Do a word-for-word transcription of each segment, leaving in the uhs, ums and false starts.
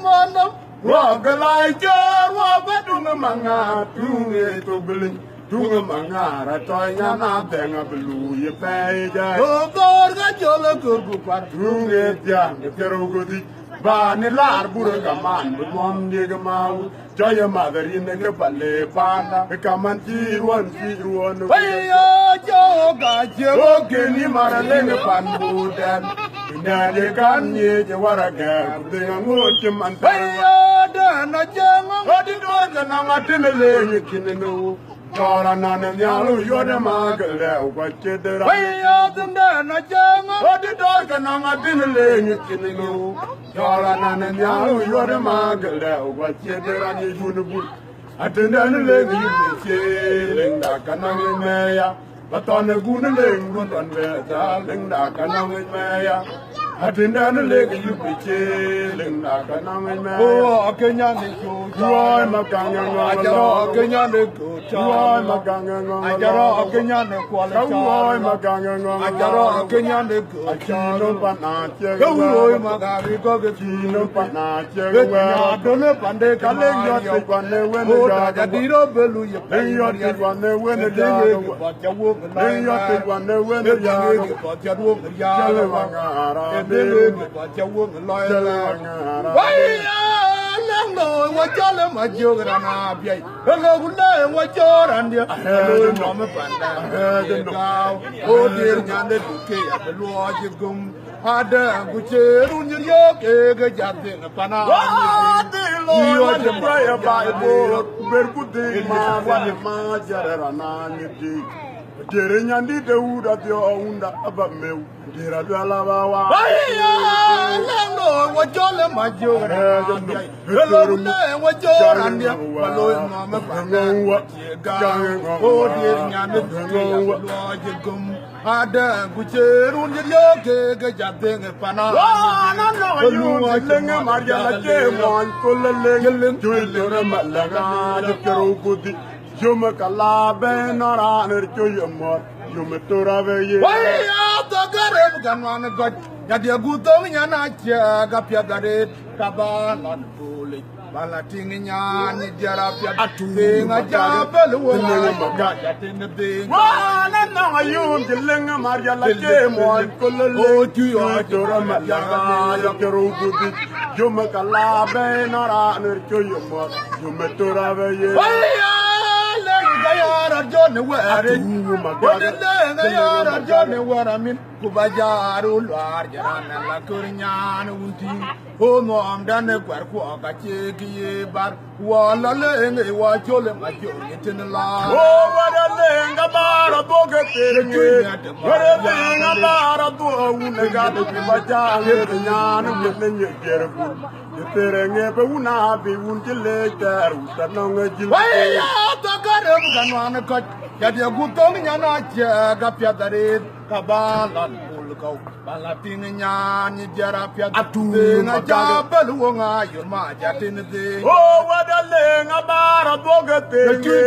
Manam, wa galai jar, wa badung manga, tunge to bilin, tunge manga, ratoi nyana, denga belu, ye pay ja. Dor ga jola kurgu par, tunge tiang, kero godi, bani lar bura kaman, bumom diga mau, joya madarin ke pale panda, kaman tiruan, tiruan. Waya jo ga je, oke ni mara lenge pan budan. Nani kan ye je wara ga, kudinga ngot je man. Waya da na jama. Odi dor ka na ngatin le ni kinenu. Jora na ne nyalu yode ma gele, wa chedera. Waya da na jama. Odi dor ka na ngatin le ni kinenu. Jora na ne nyalu yode ma gele, wa chedera ni junubul. Atendani legi yubiche, lengda kanang meya. Batone gune leng gun ton beta, lengda kanang meya. Atendani legi yubiche, lengda kanang meya. Oh, Kenya ne ko. Why makanga ngong? Ajaro Kenya ne ko. Why makanga ngong? Ajaro Kenya ne ko. Why makanga ngong? Ajaro Kenya ne ko. Achino pana chege. Why magari ko ke chino pana chege. Dole pande kale yote kwane wene. Oh, da diro belu ye. Yote kwane wene. Yote kwane wene. Jale wangara. Jale wangara. Waya lengdo, wa jale ma jogara na biai. Ega gule wa joran dia. Elo no me panda. Ega no. O dir nyande duke ya luo jigum. Ada ku cherun yiryo ke ga jateng pana. Wa dilo wa jaba ya ba bo. Ber ku ding ma wa ma jarara na nyiti. Dere nyandi de uda dio unda aba meu. Dira dwala ba wa. Waya lengdo, wa jole ma jogara. Elo ne wa joran dia. Wa lo ma me panda. Ga. O dir nyande duke ya luo jigum. Ada ku cherun yiryo ke ga jateng pana. Wa na no yu lenge maria la ke mon ko le leng. Jui dore malaga, jukero gudi. Yom kala be nora ner cho yom mor, yom tora be ye. Waya to garem ganwan god. Ya dia gutong nyana chia ga pia dare, kaba lan pule. Bala ting nyani jara pia. Atung ding aja bel wo ma ga. Wa na na yum jiling maria la ke mon ko le le. O tu yo dora malaga, ya kero gudi. Yom kala be nora ner cho yom mor. Jumetura be ye. Waya leng ga yara jone wari. Atu magari. Waya leng ga yara jone wara min. Kubajaru luar jarana la kurnyana wunti. O nom dane kwer ku ka che ki ye bar. Wala leng e wa chole ma jone tin la. O wada leng ga bara boge tenge. Wada leng ga bara do wune ga de kubajaru nyana wune nye jerbu. Yetherenge be wun abi wun ci leec tɛɛr wut anɔŋ ë jil. Waya to garem ka nuan kɔc. Ya dia gutong nyana chia ga piath arit ka ba lan pul kau. Ba la ting nyan ni jara piath. Atung ma ga bel wong ayo ma ja tin de. O wada leng abara duoge tenge.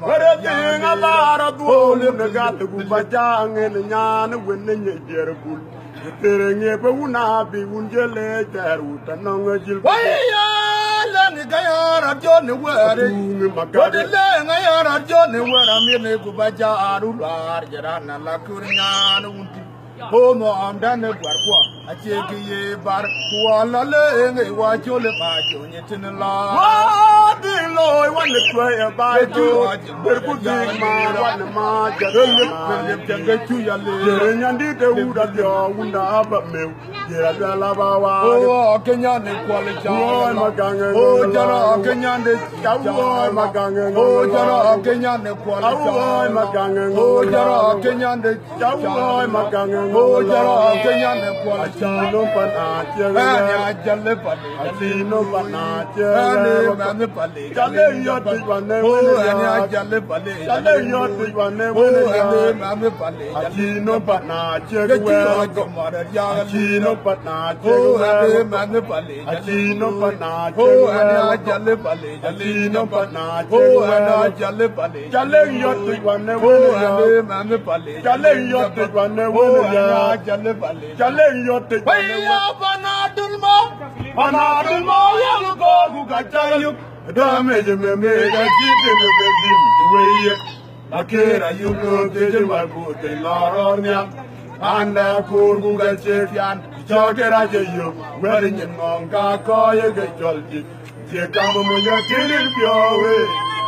Wada leng abara duoge ne ga tugu ba jang en nyan wen ne nye jer bul. Tere ŋe pe wun abi wun jele tɛɛr wut anɔŋ ajil. Waya lɛŋ ka yara joni wɛɛri. Wadi lɛŋ ka yara joni wɛɛri amir ne ku ba jaru luar jara na la kur nyan wun ti. Hono amdan ne guar kwa acie ki ye bar. Kuala lɛŋ e wa jole ba joni tin la. Wadi loy wan ne tuɛ e ba jo. Ber ku dhil ma wan ma jadil ma. Jere nyandi de wura dio wunda ba meu. Jere dwela ba wa. O Kenya ne kwale cha. Woi magange. O jara Kenya ne. Cha woi magange. O jara Kenya ne kwale cha. Woi magange. O jara Kenya ne. Cha woi magange. O jara Kenya ne kwale cha. Achino pana chege. Ani ajale pane. Achino pana chege. Ani mane pane. Chale yot piny wane wene ya. Chale yot piny wane wene ya. Achino pana chege wero. Achino pana chege wero. Achino pana chege wero. Achino pana chege wero. Chale yot piny wane wene ya. Chale yot piny wane wene ya. Chale yot piny wane wene ya. Panadol ma yäl kɔɔr ku ka ca yök. Damage me me ka cï tïŋ ke dhim wëi ye. Akër ayuk lɔ thiëc ë mat ku thëi lɔ rɔ̈ɔ̈r nhial. Panda koor ku ka cie pian, cɔk ke rac ë yök. Wɛ̈t nyin ŋɔ̈ŋ ka kɔc ye ke cɔl dït. Cie gam ë mony atïr piɔ̈u wei,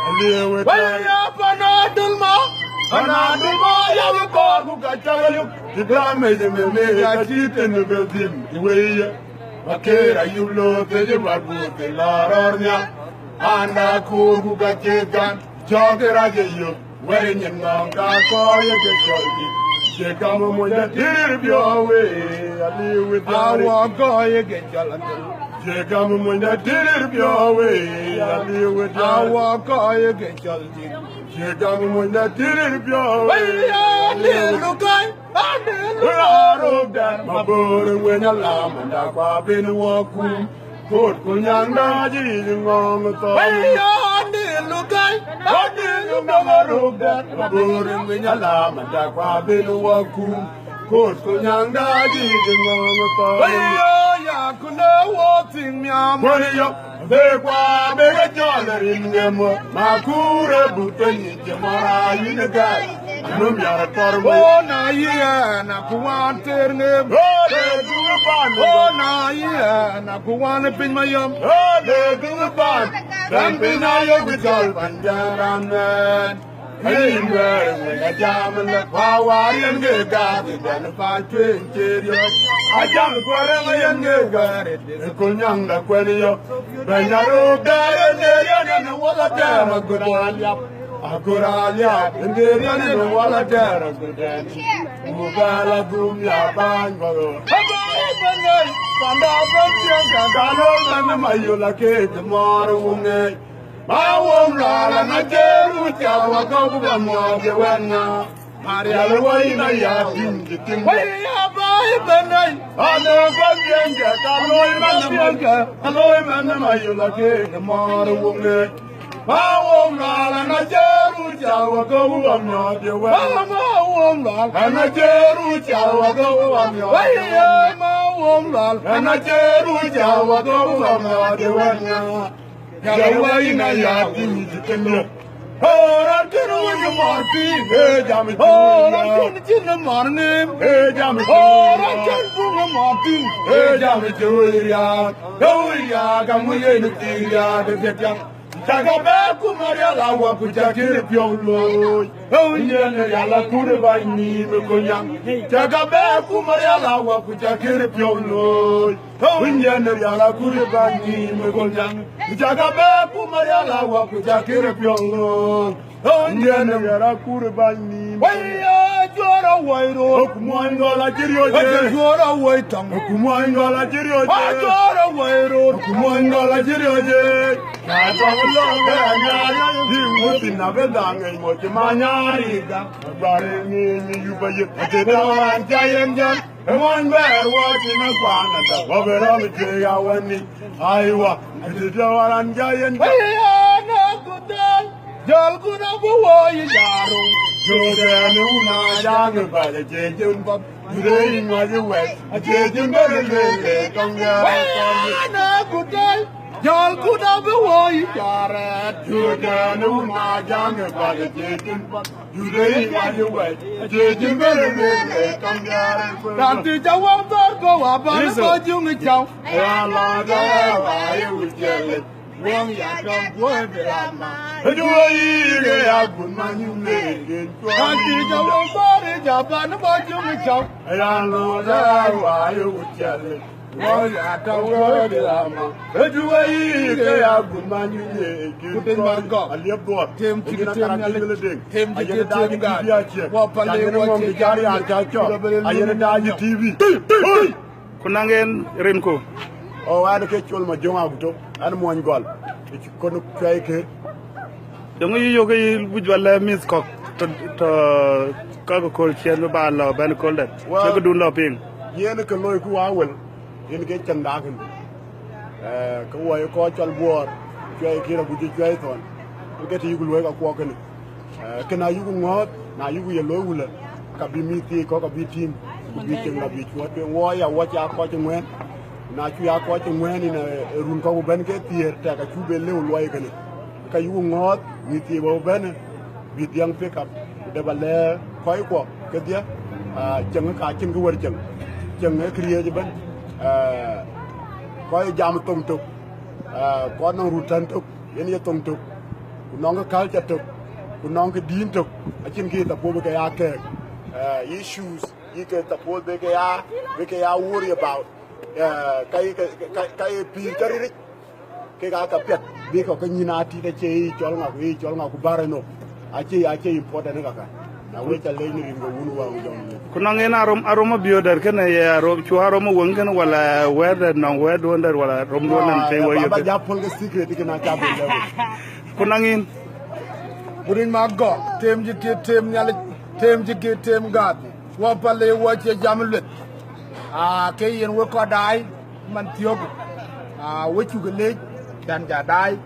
aliu ë wëi ya Panadol ma. Panadol ma yäl kɔɔr ku ka ca yök. Damage me me ka cï tïŋ ke dhim wëi ye. Akër ayuk lɔ thiëc ë mat ku thëi lɔ rɔ̈ɔ̈r nhial. Panda koor ku ka cie pian, cɔk ke rac ë yök. Wɛ̈t nyin ŋɔ̈ŋ ka kɔc ye ke cɔl dït. Cie gam ë mony atïr piɔ̈u wei, aliu ë wëi. Awɔ kɔc ye ke cɔl adït. Cie gam ë mony atïr piɔ̈u wei, aliu ë wëi. Awɔ kɔc ye ke cɔl dït. Cie gam ë mony atïr piɔ̈u wei, aliu ë wëi. Röök dɛ̈t ma böör ë wëny alam, da kua ben wɔ kum. Koot ku nyaŋda cï yic ŋɔ̈ŋ thɔn. Wëi ya ande lugai, ande lugai röök dɛ̈t ma böör ë wëny alam, da kua ben wɔ kum. Koot ku nyaŋda cï yic ŋɔ̈ŋ thɔn. Wëi ya ya ku le wɔ thiŋ miam. Wëi ya. Be kua be ke cɔl rin ŋem, ma kuur ë but ke nyic cï mɔra yïn ë gäi. Anum yar tɔr wei. O na yï ɛn a ku wan tëër ŋem. O le du pan. O na yï ɛn a ku wan piny ma yɔm. O le du pan. Bɛ̈n piny ayök cɔl pan jɛn ran mɛn. Yïn wɛ̈ɛ̈r wël a jam lë, wa war yen ke gäth bɛ̈n pan tueŋ cï riɔ̈c. A jam kuɛɛr yen ke gäär, ku nyaŋ da kuɛn yök. Bɛ̈ny aröök dɛ̈ɛ̈r yen ke riɔ̈c yen wala dɛ̈ɛ̈r agudɛn liap. Agura liap, yen ke riɔ̈c yen wala dɛ̈ɛ̈r agudɛn. Ku bɛ̈l adhum ya bäny bɔ̈. Abäny bɛ̈ny, panda bɛ̈ny tiɛŋ ka ka lɔ bɛ̈ny ma yöl a keek mɔɔr wuŋ ŋeec. Ma wom lɔl ana ceru ca wa ka ku ba mɔ de wɛn ŋa. Marial wa ina ya tim ji tim. Wa ya ba i benai. Ana ba bien ja ka loi man ma ka. Loi man ma yula ke mor wonge. Ma wom lɔl ana ceru ca wa ka ku ba mɔ de wɛn. Ma wom lɔl ana ceru ca wa ka ku ba mɔ. Wa ya ma wom lɔl ana ceru ca wa ka ku ba mɔ de wɛn ŋa. Yala wai na ya di di kenya. Ora kena wani marti, eh, jam. Ora kena jina marni, eh, jam. Ora kena bunga marti, eh, jam. Jawiriya, jawiriya, kamu ye ni tiriya, de de jam. Jaga be ku Mariala wa ku jakiri piolo. Yen yala kuri ba ni me konya. Jaga be ku Mariala wa ku jakiri piolo. Wun yen rial akur bany ni me gol jang. Jaga be ku Mariala wa ku jakir piong. Wun yen rial akur bany ni. Wai ya jora wai ro. Ku mon gola jirio je. Jora wai tang. Ku mon gola jirio je. Jora wai ro. Ku mon gola jirio je. Na tong lo ga nya ya di mutin na be dang mo ti ma nya ri ga. Bare ni ni yu ba yet. Te da wan ja yen jan. Ë wany bɛɛr wɔ cïn ë kuan ëtök, wɔ bï rɔ̈m ë cuëëc awën ni. Aiwa, ë të tɔ̈ waran ja yen jɔ. Wëi yen ë ku dhal, jɔl ku na bï wɔ yï jaru. Jɔl kɛn ë wun a jaŋ ë bäl ë cie jön bɔ̈. Jurë yï ŋɔc ë wɛ̈t, ë cie jön bɛ̈n ë lueel le tɔŋ ya. Wëi yen ë ku dhal, jɔl ku na bï wɔ yï jarɛɛt. Jɔl kɛn ë wun a jaŋ ë bäl ë cie jön bɔ̈. Ran ti ca wam thor ko wa ban ko jung chau. Ya la da wa ye wi jele. Wong ya dong ko de la ma. Ju yi ge ya gun ma nyu le. Ran ti ca wam thor ja ban ko jung chau. Ya la da wa ye wi jele. Wɔ ya tɔ̈u wɔ de la ma. Ë juwë yï ke ya gun ma nyu ye kin. Ku tëny man kɔ̈k. Aliep duɔt. Tem cï ke tem Nhialic. Tem cï ke tem gäär. Wɔ pale wɔ cï ke ya ca cɔk. Ayen da ji T V. Ku naŋ en rin ku. O, an ke col ma jöŋ aguto. An muɔny gɔl. Kon cuai ke. Yöŋ yï yök yï wic ba lɛ̈k mïth kɔ̈k tɔ̈, tɔ̈ kɔc kööl ciɛ̈n bï ba lɔ bɛ̈n kööl dɛ̈t. Well, cï këdun lɔ piŋ. Yen ke loiku awël, yen ke cäŋ daak ënë. Eh, ke wɔ ye kɔc cɔl Buɔɔr, cuɛi kï rɔ guc cuɛi thɔn. Yen ke të yïku luɔi ka kuɔk kënë. Eh, kën ayïku ŋɔ̈ɔ̈th, na yïku ye loiku lë, ka bï mïth thiëëc kɔ̈k abï tïŋ, ku bï cieŋ lɔ bï cuɔt tueŋ. Wɔ ya wɔ ca kɔc ë ŋuɛ̈ɛ̈n. Na cu ya kɔc cï ŋuɛ̈ɛ̈n yïn, eh, run kɔ̈k ku bɛ̈n ke thiëër, tɛk acuk ben lëu luɔi kënë. Ka yuku ŋɔ̈ɔ̈th, mïth thii bä bɛ̈n, bï dhiɛŋ pick up, ku dɛ bä lɛ̈k kɔckuɔ kedhie, ah, cieŋ ka cïn kë wär cieŋ, cieŋ ë këriëëc ëbɛ̈n, eh, kɔc jam thoŋ tök, eh, kɔc nɔŋ rut tɛ̈n tök, yen ye thoŋ tök, ku nɔŋ kë culture tök, ku nɔŋ kë dïn tök, acïn kë suppose bï ke ya kɛ̈ɛ̈k, eh, issues yï ke suppose bï ke ya, bï ke ya worry about. Eh, ka ye, ka, ka, ka ye pïïr cä riric, kek aa ka piɛth, bï kɔ̈k ke nyïn aa tit, acie yï cɔl ŋa ku yï cɔl ŋa ku bär ënhok. Acie, acie important ë kaka. Na wek ca leec në rin ke wun wäŋ jɔŋ. Ku nɔŋ en arom, arom abiöödɛr kënë ye arom, cu arom ë wëŋ kënë, wala wɛ̈ɛ̈tdɛr nɔŋ wɛ̈ɛ̈tduɔ̈ndɛr, wala romduɔ̈n nɛn ke wä yök. Ba ja pol ke secret kënë aca ben lɛ̈k. Ku nɔŋ en. Ku rin ma gɔ̈k, tem cï ke tem Nhialic, tem cï ke tem gaath. Wɔ pale wɔ cie jam lueth. Aa, ke yen wek kɔc daai, man thiɔ̈k. Aa, we cuk leec, dan ja daai.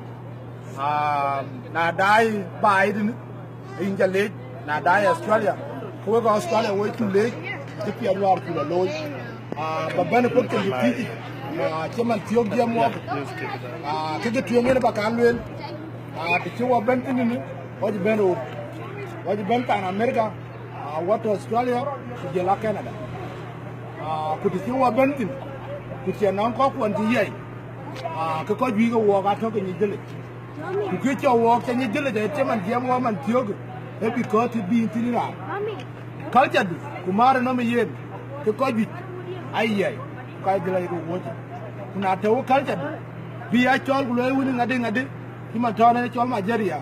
Aa, na daai baai tënë, yïn ca leec, na daai Australia. Ku wek Australia, we cuk leec, cï piɛth wäär cuk la looi. Aa, ba bɛ̈n ë kuɔth cïn tïc, aa, cï man thiɔ̈k jiɛɛm wɔ. Aa, ke ke tueŋ yen ba kan lueel. Aa, të cï wɔ bɛ̈n thïn ënë, wɔ cï bɛ̈n röör. Wɔ cï bɛ̈n pan America, aa, wɔ tɔ̈ Australia, ku jël a Canada. Aa, ku të cï wɔ bɛ̈n thïn, ku cï nɔŋ kɔckuɔn cï yiɛi, aa, ke kɔc juëc ke wɔɔk atɔ̈ ke nyic dhëlic. Ku kë cɔk wɔɔk ca nyic dhëlic, acï man jiɛɛm wɔ man thiɔ̈k, ee bï kɔ̈ɔ̈th të bï thïn raan. Culture du, ku määr ë nɔm ë yen, ke kɔc juëc, ayiɛi, ku ka dhil ayek wuɔ̈c. Ku na tɔ̈u culture du, bï ya cɔl ku luɔi wën ŋadï ŋadï, cï man tɔ̈ në cɔl Nigeria,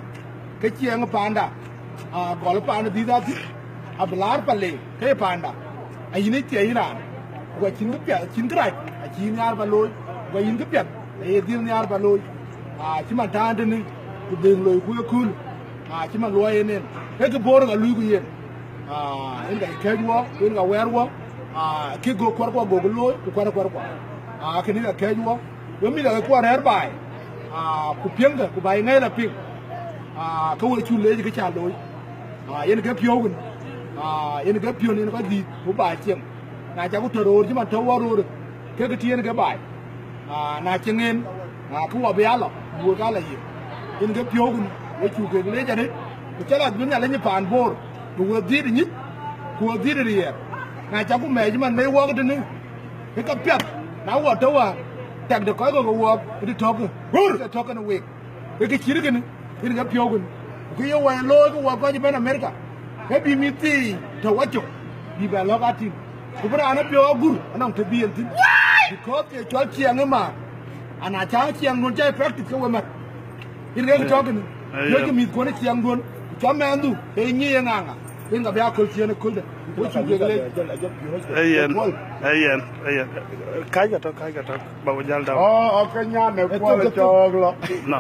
ke ciɛɛŋ ë paanda, aa, gɔl ë paanda dhïth athïn, abï laar pale, ke ye paanda, ayïn ë thiɛɛi yïn raan, ku acïn kë piɛth, acïn kë rac, acï yïn nhiaar ba looi, ku ayïn kë piɛth, aye dhil nhiaar ba looi, aa, cï man tään tënë, ku dhëŋ loi ku ëkööl, aa, cï man luɔi en en, ke kë boring aluiku yen. Aa, yen ka kɛ̈ɛ̈c wɔ, yen ka wɛɛr wɔ, aa, kï gök kuarkuɔ gök looi, ku kuarkuɔrkuɔ. Aa, kënë ka kɛ̈ɛ̈c wɔ, we mïth ake kuɔ rɛ̈ɛ̈r baai, aa, ku piɛŋkë, ku baai ŋɛ̈i la piŋ. Aa, ke we cuk leec kë ca looi. Aa, yen ke piɔ̈u wën. Aa, yen ke piɔ̈n yen kɔc dhïïth, ku baai cieŋ. Na cak ku tɔ̈ roor cï man tɔ̈ wɔ roor, ke kë tiɛɛn ke baai. Aa, na cieŋ en, aa, ke wɔ bï ya lɔ, bï wek aa lɔ yiëk. Yen ke piɔ̈u wën, we cuk kek leec arëët, ku cä la dhil Nhialic ë paan Bor, bï wek dhiëëth ë nyic, ku wek dhiëëth ë riɛɛr. Na cak ku mɛɛc man mei wɔɔk tënë, ke ka piath, na wɔ tɔ̈ wäär, tɛk de kɔc kɔ̈k ke wɔɔk, ë të tɔ̈kë, ke tɔ̈kë në week. Ke kë cït kënë, yen ke piɔ̈u kënë. Ku kë ye wɔ ye looi ke wɔ kɔc ëbɛ̈n America, ke bï mïth thii tɔ̈ wɔ cök, bï bɛ lɔ̈k a tïŋ. Ku bï raan ë piɔ̈u agur, anɔŋ të bï en thïn. Because ke cɔl ciɛɛŋ ë maar, ana cä ciɛɛŋduön cä ye practice ke we mät. Yen ke tɔ̈ kënë. Ayen. Piɔ̈ckë mïthkuön ë ciɛɛŋduön, ku cɔl mɛɛndu, ke nyic ye ŋaŋa. Yen ka bï aköl ciëën ëköldë. Wo cuk kek leec. Ayen, ayen, ayen. Kääc ka tɔ̈, kääc ka tɔ̈. Ba ku jäl dau. Oh, okay, nyan ë Kuɔl cɔɔk lɔ. No.